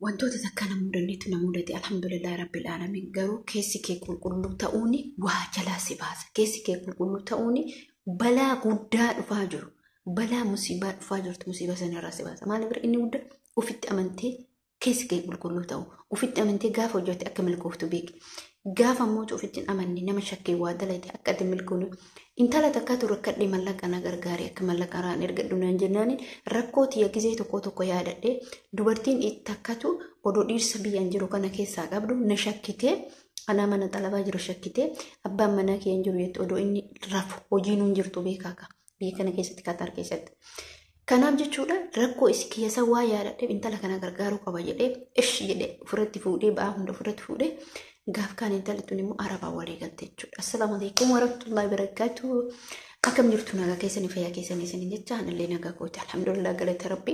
Wantoota takka na mudanneetu na mudate, alhamdulillahi rabbil aalamiin. Garuu keessi kee qulqulluu ta'uuni waa jalaa si baasa. Keessi kee qulqulluu ta'uuni balaa guddaa dhufaa jiru, balaa musiibaa dhufaa jirtu, musiibaa sanarraa si baasa. Maaliif? Inni guddaa ofitti amantee keessi kee qulqulluu ta'u, ofitti amantee gaafa hojjette akka milkooftu beeki. Gaafa immoo ofitti hin amanne, nama shakkii waa dalate, akka ati milkoonu. Intala takkaatu rakkadhee mallaqa na gargaaree akka mallaqa irraan ergadhu naan jennaani, rakkoo tiyya gizee tokko tokko yaadadhee, dubartiin takkatu odoo dhiirsa biyyaan jiru kana keessaa qabdu na shakkitee, anaa mana xalabaa jiru shakkitee, abbaan manaa kiyya hin jiru jettu, odoo inni rafu hojii nuun jirtu beekaa biyya kana keessatti, Qatar keessatti. Kanaaf jechuudha, rakkoo isi kiyya waa yaadadhee intala kana gargaaruu qaba jedhee, ishi jedhee ofirratti fuudhee, ba'aa hunda ofirratti fuudhee, gaaf kaan intalli tun immoo arabaa walii galte jechuudha. Assalaamu alaikum warahmatullahi wabarakatuh. Akkam jirtu? Nagaa keessanii, fayyaa keessanii isin jecha, anillee nagaa kooti, alhamdulillah, galata rabbi.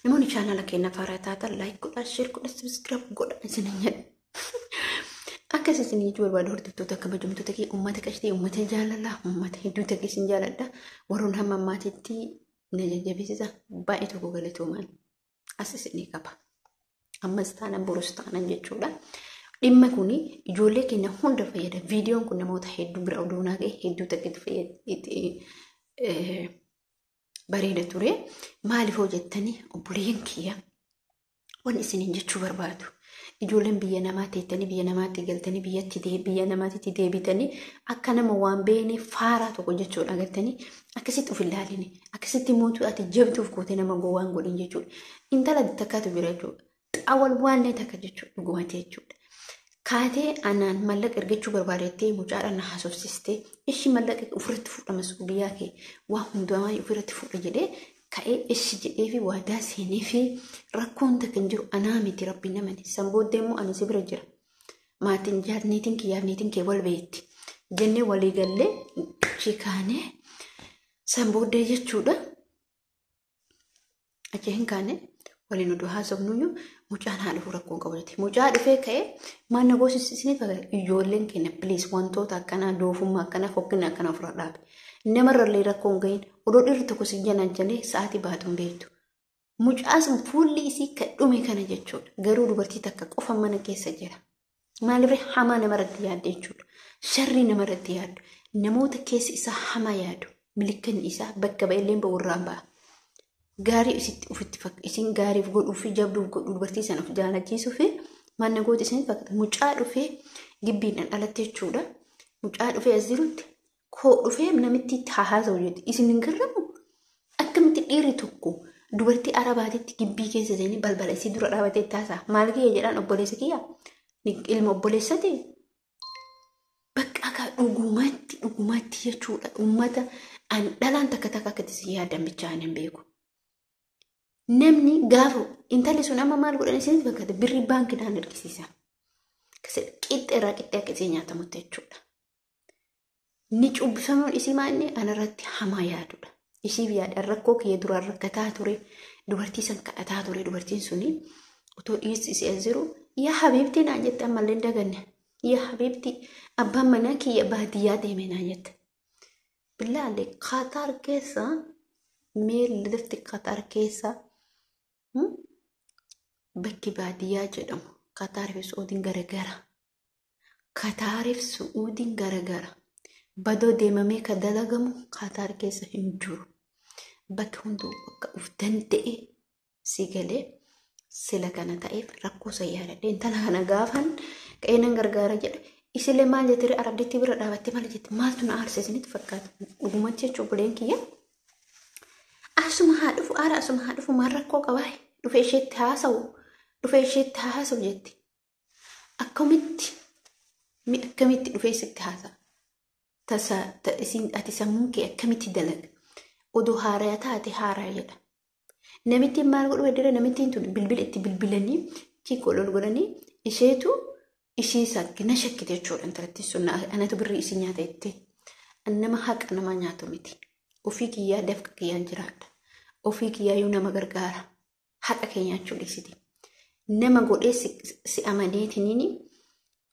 Namoonni chaanala keenya faaraa taatan like godhaa, share godhaa, subscribe godhaa isin jedha. Akkas isin jechuu barbaadu, hordoftoota kabajamtoota kee, uummata qashtii, uummata jaalalaa, uummata hedduu takka isin jaaladha. Warroon hamma ammaatitti na jajjabeessisa baay'ee tokko galatoomaan as isinii qaba. Ammas taanan borus taanan jechuudha. Dhimma kun ijoollee keenya hunda fayyada. Viidiyoon kun namoota hedduu bira oduu naa ga'e hedduu takka itti bareeda ture. Maaliif hojjettanii, obboleeyyan kiyya, wanni isiniin jechuu barbaadu? Ijoolleen biyya namaa teettanii, biyya namaatti galtanii, biyyatti biyya namaatti deebitanii, akka nama waan beene faaraa tokko jechuudha agartanii, akkasitti of ilaalini, akkasitti mootuu ati jabduuf gootee nama gowwaan godhin jechuudha. Intala takkaatu jira jechuudha. Xawal waan takka jechuudha, dhugumatti jechuudha. Kaatee anaan mallaqa ergachuu barbaadettee mucaadhaan na haasofsistee, ishi mallaqa ofirratti fuudha, masuuliyaa kee waa hundumaa ofirratti fuudha jedhee ka'ee, ishi jedhee fi waadaa seenee fi rakkoon takka hin jiru, anaa miti rabbi namani. San booddee immoo ani si bira jira. Maatiin niitiin kiyyaaf niitiin kee wal beetti jennee walii gallee chikaanee, san booddee jechuudha. Achi hin kaane waliin oduu haasofnuyyuu, mucaan haa dhufu, rakkoon qabu jetti. Mucaa dhufee ka'ee maal na goosisanii fakkaata. Ijoolleen keenya, please, wantoota akkanaa, doofummaa akkanaa, fokkina akkanaa ofirraa dhaabe. Namarrallee rakkoon gahin, odoo dhiirri tokko si janajjanee sa'aatii baatu hin beektu. Mucaa sun fuulli isii kan dhume kana jechuudha. Garuu dubartii takka qofa mana keessa jira. Maaliif? Hamaa namarratti yaadde jechuudha. Sharrii namarratti yaaddu. Namoota keessa isaa hamaa yaadu. Milikkanni isaa bakka ba'ellee ba'u irraan ba'a. Gaarii isitti ofitti isin gaariif godhuu fi jabduuf godhuu, dubartii sana of jaalachiisuu fi manna gooti isin fakkaata. Mucaa dhufee gibbiidhaan alatti jechuudha. Mucaa dhufee as jirutti koo dhufee namitti itti haasa'u jetti. Isin hin garramu? Akkamitti dhiirri tokko dubartii arabaatitti gibbii keessa seenee balbala isii dura dhaabatee itti haasa'a? Maal kiyya jedhaan, obboleessa kiyya? Ilma obboleessati? Bakka akka dhugumatti dhugumatti jechuudha. Uummata an dhalaan takka takka akkatti si yaadan bichaan hin beeku. Namni gaafa intalli sun amma maal godhan isin fakkaata? Birrii baankiidhaan ergisiisa. Qixxee irraa qixxee akka isii nyaatamutti jechuudha. Ni cubbifamuun isii maanni anarratti hamaa yaadudha. Isiif yaada rakkoo kiyya duraan rakkataa ture, dubartii san kadhataa ture, dubartiin suni otoo dhiirsi isii as jiru, yaa habiibtii naan jette, ammallee daganne. Yaa habiibtii, abbaan manaa kiyya baadiyyaa deeme naan jette. Billaalee Qatar keessa, mee lafti Qatar keessa bakki baadiyyaa jedhamu Qatar fi Su'uudiin garagara. Qataariif Su'uudiin garagara. Badoo deemamee kan dalagamu Qatar keessa hin jiru. Bakki hunduu bakka uf danda'e si galee sila kana ta'eef rakkoo san yaadadhe, intala kana gaafan ka'ee nan gargaara jedhe. Isillee maal jettee arabditti bira dhaabattee maal jette? Maaltu na aarse isinitti fakkaata? Dhugumatti jechuun buleen kiyya. Asuma haa dhufu, aara asuma haa dhufu, maal rakkoo qabaa? Dhufe isheetti haasa'u, dhufe isheetti haasa'u jetti. Akkamitti mi akkamitti dhufee sitti haasa'a? Tasa isin ati sammuun kee akkamitti dalaga? Odoo haaraa taate haaraa jedha. Namittiin maal godhu hedduu, namittiin tun bilbila itti bilbilanii chiikoo lol godhanii, isheetu ishii na shakkite jechuudha. Intalattiin sun anatu birrii isii nyaata jettee. Nama haqa namaa nyaatu miti. Ofii kiyyaa dafqa kiyyaan jiraadha. Ofii kiyyaayyuu nama gargaara. Haqa kee nyaachuu dhiisiti. Nama godhee si amaneetiniin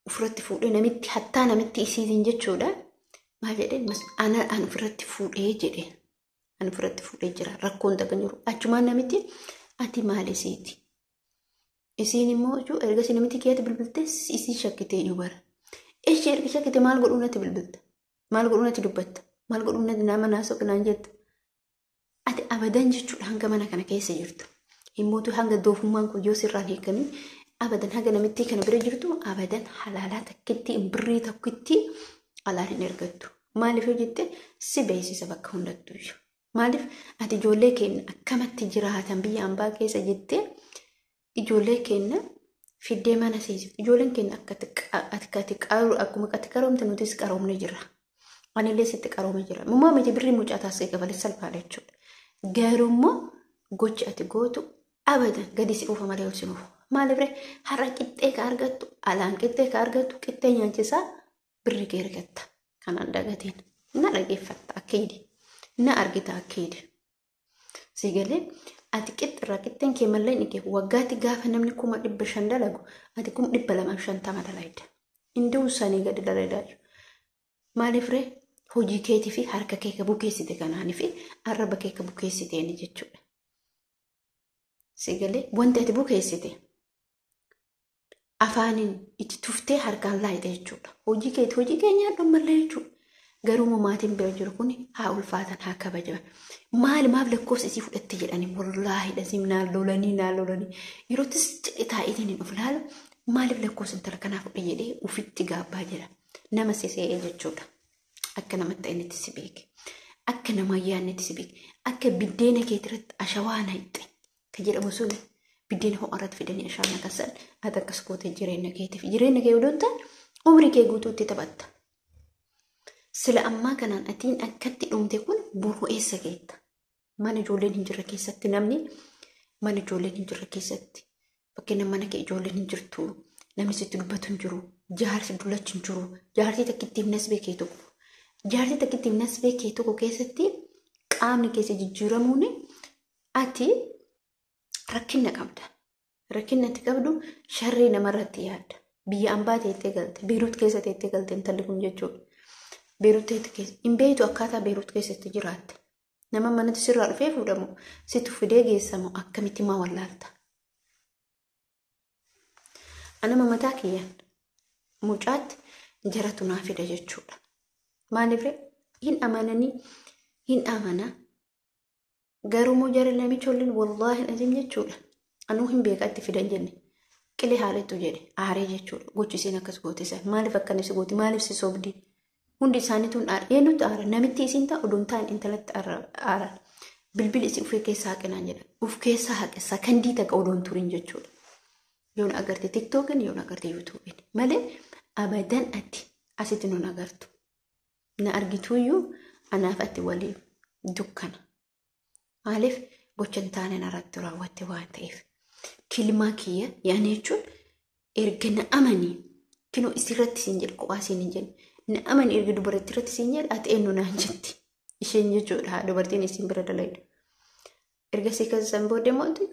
ofirratti fuudhee, namitti hattaa namitti isiitiin jechuudha. Maal jedheen? Ana an ofirratti fuudhee jedhe. An ofirratti fuudhee jira. Rakkoon takka jiru. Achumaan namitti ati maal isiiti? Isiin immoo erga isin namitti keetti bilbilte isii shakkitee iyyuu bara. Ishee erga shakkite maal godhuu natti bilbilta? Maal godhuu natti dubbatta? Maal godhuu natti nama naasoo naan jetta? Ati abadan jechuudha hanga mana kana keessa jirtu. Himmootu hanga doofummaan kun yoo sirraan hiikamin abadan hanga namittii kana bira jirtu abadan halaalaa takkitti birrii tokkitti alaan hin ergattu. Maaliif yoo jette si beeksisa bakka hundattuu. Maaliif ati ijoollee keenya akkamatti jiraatan biyya ambaa keessa jettee ijoollee keenya fiddee mana seensiftu. Ijoolleen keenya akkuma ati qaroomte nutis qaroomne jira. Anillee sitti qaroome jira. Mummaa miti birrii mucaa taasisee qabalee salphaadha jechuudha. Garuummoo gochi ati gootu abadan gadi si dhufa malee ol si dhufu. Maaliif ree har'a qixxee ka argattu alaan qixxee ka argattu qixxee nyaachisaa birrii kee argatta. Kanaan dagateen na dhageeffatta akka hidhi. Na argita akka hidhi. Si galee ati qixxirraa qixxeen kee mallee ni kee waggaatti gaafa namni 500,000 dalagu ati 250,000 dalagda. Induu sanii gadi dalagaa jiru. Maaliif ree hojii keetii fi harka kee ka bukeessite kanaanii fi arraba kee ka bukeessiteen jechuudha. Si galee wanti ati bukeessite afaaniin itti tuftee harkaan laayite jechuudha. Hojii keetii hojii kee nyaadhu mallee jechuudha. Garuu maatiin bira jiru kun haa ulfaatan haa kabajaman. Maali maaf lakkoofsa isii fudhatte jedhanii wallaahi dhasiim naan lolanii naan lolanii yerootis jedhe taa'eetiin hin of laalu maaliif lakkoofsa intala kanaa fudhe jedhee ofitti gaabbaa jira. Nama sisee jechuudha. Akka namatti ta'initti si beeke. Akka nama yaadnetti si beeke. Akka biddeena keetirratti ashawaa naqxe kan jedhamu sun biddeena ho'a irratti fidanii ashawaa naqasan ati akkas gootee jireenya keetiif jireenya kee odoo hin taane umrii kee guutuutti taphatta. Sila ammaa kanaan atiin akkatti dhumte kun boruu eessa geetta? Mana ijoolleen hin jirre keessatti namni mana ijoolleen hin jirre keessatti fakkeenya mana kee ijoolleen hin jirtu namni sitti dubbatu hin jiru jaarsi dullachi hin jiru jaartii takkittiif nasbee kee tokko jaartii takkittiif nasbee kee tokko keessatti qaamni keessa jijjiiramuun ati rakkina qabda. Rakkinna ati qabdu sharrii namarratti yaadda. Biyya ambaa teettee galte Beeruut keessa teettee galte intalli kun jechuudha. Beeruut keessa hin beektu akkaataa Beeruut keessatti jiraatte. Nama manatti sirraa dhufee fuudhamu situ fidee geessamu akkamitti maa wallaalta. Anama mataa kiyyaan mucaatti jaratu naa fida jechuudha. Maaliif hin amananii hin amana garuu moo jara namicha waliin wallaahi aziim jechuudha. Anuu hin beeka itti fidan jenne. Qilee haalettu jedhe aaree jechuudha. Gochi isiin akkas goote san maaliif akkana si gooti maaliif si sobdi? Hundi isaaniituun aara. Eenyutti aara? Namitti isiin ta'a oduun ta'an intalatti aara. Bilbili isii ufee keessaa haqinaan jedha. Uf keessaa haqe sakandii takka oduun turin jechuudha. Yoon agarte tiktookin yoon agarte yuutuubiin malee abadan ati asitti nun agartu. Na argituyyuu anaaf ati waliin dukkana. Maaliif gocha hin taane narratti raawwatte waan ta'eef. Kilmaa kiyya yaani jechuun erga na amanii kinoo isirratti siin jedhe kophaa siin hin jenne. Na amani erga dubartii irratti siin jedhe ati eenyu naan jetti. Isheen jechuudha dubartiin isin bira dalaydu. Erga si keessan booddee mootu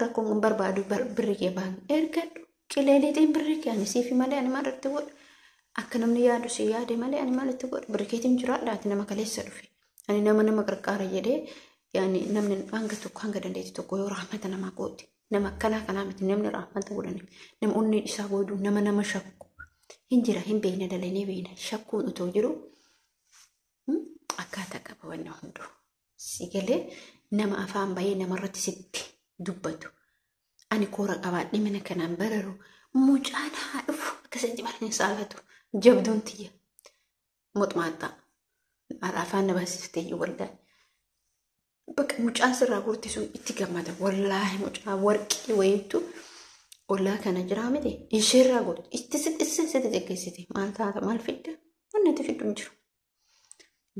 rakkoon kun barbaadu birri kee baan ergadhu qileeleetiin birri kee ani siifi malee ani maal irratti godhu akka namni yaadu si yaade malee ani maal itti godhu birri keetiin jiraadha ati nama kaleessa dhufe ani nama nama qarqaara jedhee yaani namni hanga tokko hanga dandeetti tokko yoo rahmata namaa gooti nama akkanaa kanaa miti namni rahmata godhani nama onneen isaa godhu nama nama shakku hin jira hin beekna dalanee beekna shakkuun otoo jiru akkaataa qaba wanni hunduu si galee nama afaan bahee namarratti sitti dubbatu. Ani koora qabaadhee mana kanaan bararu mucaan haa dhufu akkasitti baranii saalfatu jabduun tiyya moxmaaxxaa afaan na baasiftee iyyuu wallaahi. Bakka mucaan sirraa gurti sun itti gammada wallaahi mucaa warqii wayiitu ollaa kana jiraa miti isheerraa gurti itti sitti sitti xiqqeessite maal taata maal fidda wanni itti fiddu hin jiru.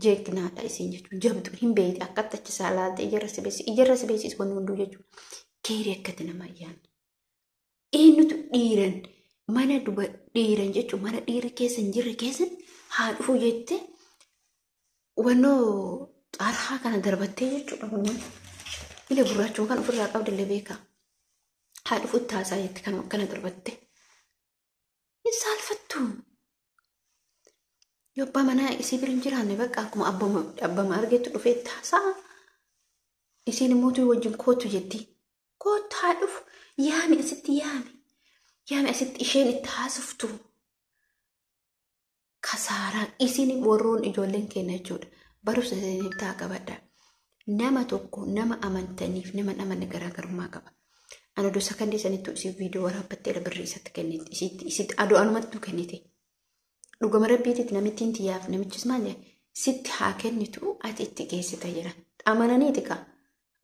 Jeekinaadha isiin jechuun jabdu hin beekte akkatti achisaa laalte ijarra si beeksisi ijarra si beeksisi wanni hunduu jechuudha. Keerii akkatti nama ayyaana. Eenyutu dhiiran mana duba dhiiran jechuun mana dhiirri keessa hin jirre keessa haa dhufu jettee wannoo xaarhaa kana darbattee jechuudha kunneen. Ila gurraachuma kan ofirraa qabdillee beekaa. Haa dhufu itti haasaa jette kanuma akkana darbattee. Hin saalfattu. Yoo abbaa manaa isii bira hin jiraanne bakka akkuma abbama argetu dhufee itti haasa'a. Isiin immoo wajjin kootu jetti. Kootu haa dhufu. Yaami asitti yaami. Yaami asitti isheen itti haasoftu. Kasaaraa isin warroon ijoolleen keenya jechuudha. Barumsa isiniif ta'a qabadha. Nama tokko nama amantaniif nama hin amanne garaagarummaa qaba. Ani oduu sakandii sanittuu isii viidiyoo waraabbattee birrii isatti kennite. Isitti aduu anumattuu kennite. Dhugama rabbiititti namittiin tiyyaaf namichis maal jedhe sitti haa kennitu ati itti geessita jedhan. Amananiiti kaa.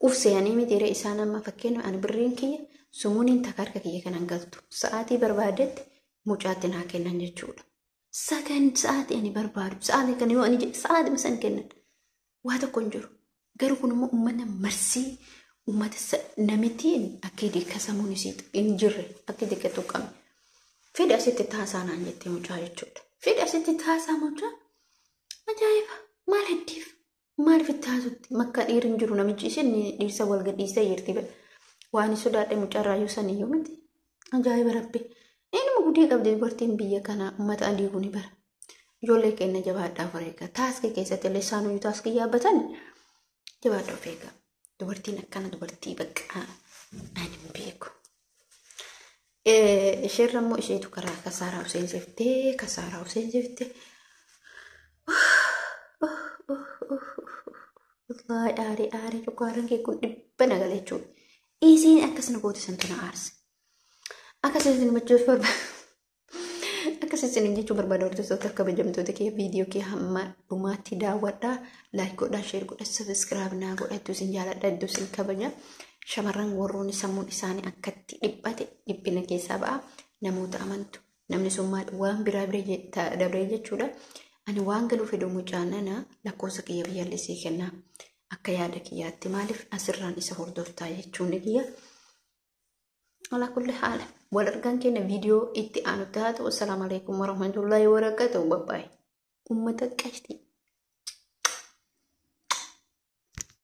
Uf seeyanii mitiire isaan amma fakkeenya ani birriin kiyya sumuuniin takka harka kiyya kanan galtu. Sa'aatii barbaadetti mucaatti naa kennan jechuudha. Sakan sa'aatii ani barbaadu sa'aatii kana yoo ani jedhe sa'aatii san kennan. Waa tokko hin jiru. Garuu kun immoo uummata marsii uummata namittiin akka diikka samuun isii hin jirre akka diikka tuqame. Fedhi asitti taasaa naan jettee mucaa jechuudha. Fedhi asitti taasaa mucaa ajaa'iba maal heddiif maaliif itti haasutti makka dhiirri hin jiru namichi isheen dhiirsa wal gadhiistee jirti waan sodaadhe mucaa raayyuu saniyyuu miti ajaa'iba rabbi. Inuma gudii qabdi dubartiin biyya kanaa uummata adii kuni bara. Ijoollee keenya jabaadhaa of eega. Taaskii keessatti illee isaanuyyuu taaskii yaabbatan jabaadhaa of eega. Dubartiin akkana dubartii bakka ani hin beeku. Isheerra immoo isheetu karaa kasaaraa seensiftee kasaaraa seensiftee. Wallaahi aarii aarii cuqqaaran kee kun dhibba nagala jechuudha. Isiin akkasuma goote santu na aarse. Akkasuma machuuf barbaada. Akkas isin jechuu barbaada hordoftoota kabajamtoota kee viidiyoo kee hamma dhumaatti daawwadhaa like godhaa share godhaa subscribe naa godhaa iddoo isin jaaladha iddoo isin kabaja shamarran warroonni sammuun isaanii akkatti dhiphate dhiphina keessaa ba'a namoota amantu namni sun maal waan biraa dabree jechuudha ani waan galuu fedhu mucaa nana lakkoofsa kiyya biyyaalessii kennaa akka yaada kiyyaatti maaliif asirraan isa hordoftaa jechuun kiyya. Alaa kulli haala wal argaan keenya viidiyoo itti aanutti haa ta'u. Assalaamu alaikum warahmatullahi wabarakatuh. Babbaay. Uummata qashtii.